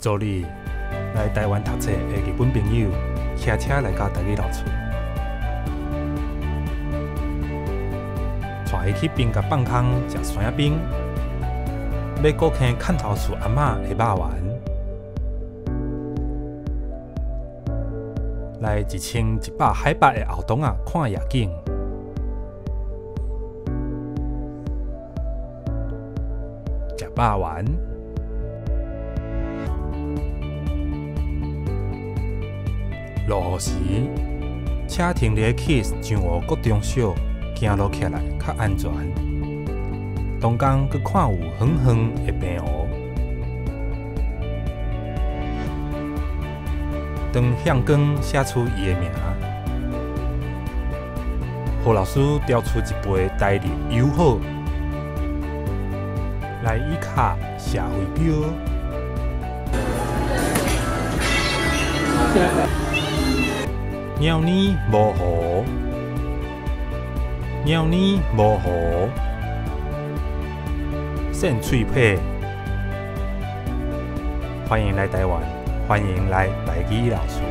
昨日來台灣讀冊的日本朋友，騎車來到台語老厝，帶伊去冰甲放空食酸仔冰，買古坑崁頭厝阿嬤的肉圓，來1100海拔的後洞仔看夜景，食肉圓。落雨時，車停佇 Kiss 彰湖國中小，行路起來較安全。東港閣看有遠遠的平湖。當向光寫出伊的名，何老師調出一杯台日友好，來伊卡射飛鏢。貓膩無胡，貓膩無胡，搧喙䫌。歡迎來台灣，歡迎來台語老厝。